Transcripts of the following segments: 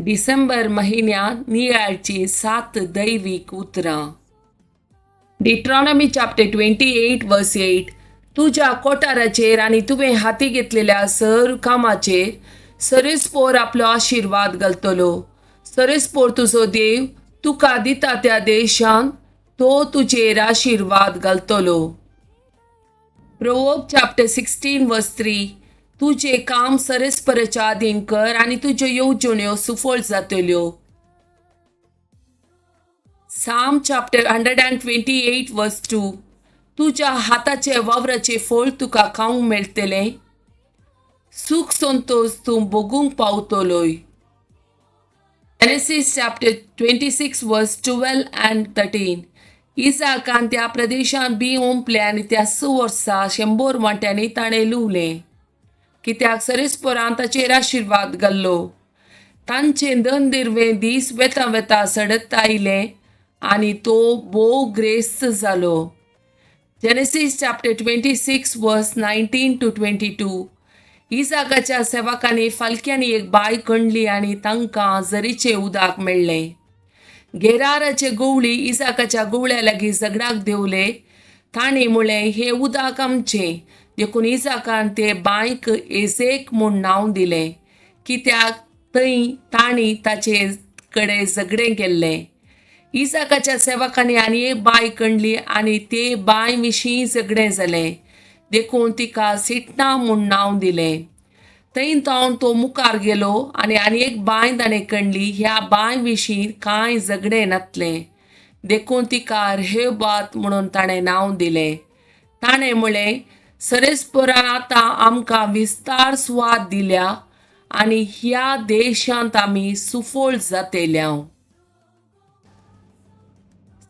डिसेंबर महिन्यांत नियाळची सात दैवीक उतरां. Deuteronomy chapter 28 verse 8. तुज्या कोठाराचेर आनी तुवें हाती घेतलेल्या सर कामाचेर सरेस्पोर आपलो आशिर्वाद घालतलो. सरेस्पोर तुजो देव तुका दिता त्या देशांत तो तुजेर आशिर्वाद घालतलो. Proverb chapter 16 verse 3. तुजें काम सरेस्पराच्या आदीन कर आनी तुज्यो येवजण्यो सुफळ जातल्यो. Psalm chapter 128 verse 2. तुज्या हाताचे वावराचे फळ तुका खावंक मेळटलें, सूख संतोष तूं भोगूंक पावतलोय. Genesis chapter 26 verse 12 and 13. इसाकान त्या प्रदेशांत बी ओंपलें आनी त्या स वर्सा 100 वांट्यांनी ताणें लुवलें, कित्याक सरेस्परान ताचेर आशिर्वाद घाल्लो. तांचें दनदिरवें दीस वेता वेता सडत आयलें आनी तो भोव ग्रेस्त जालो. Genesis chapter 26 verse 19 to 22. इसाकाच्या सेवकांनी फालक्यांनी एक बांय खणली आनी तांकां झरीचें उदक मेळ्ळें. गेराराचे गवळी इसाकाच्या गवळ्या लागीं झगडाक देंवले. तांणी म्हळें, हें उदक आमचें. देखून इसाकान ते बांयक एसेक म्हूण नांव दिलें, कित्याक थंय तांणी ताचे कडेन झगडें केल्लें. इसाकाच्या सेवकांनी आनी एक बांय खणली आनी ते बांय विशीं झगडें जालें, देखून तिका सिटना म्हूण नांव दिलें. थंय जावन तो मुखार गेलो आनी आनी एक बांय ताणें खणली. ह्या बांय विशीं कांय झगडें नासलें, देखून तिका रेहबात म्हणून ताणें नांव दिलें. ताणें म्हळें, सरेस्परान आतां आमकां विस्तार सुवात दिल्या आनी ह्या देशांत आमी सुफळ जातेल्या.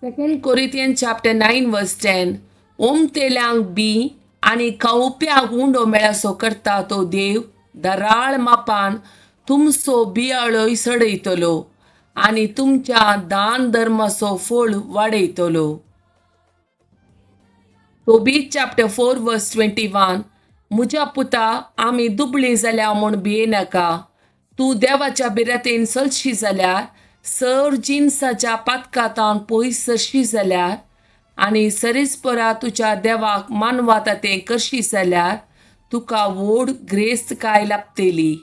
2 Corinthians chapter 9 verse 10. ओमतेल्यांक बी आनी खावप्याक उंडो मेळसो करता तो देव दराळ मापान तुमचो बियाळोय सडयतलो आनी तुमच्या दान धर्माचो फळ वाडयतलो. Tobit chapter 4 verse 21. म्हज्या पुता, आमी दुबळी जाल्या म्हूण भियेनाका. तूं देवाच्या भिरांतेन चलशी जाल्यार, सर जिनसाच्या पातकांत पयस सरशी जाल्यार आनी सरेस्परा तुज्या देवाक मानवाता तें करशी जाल्यार तुका व्हड ग्रेस्तकाय लाभतली.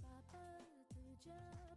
Baba, tuja.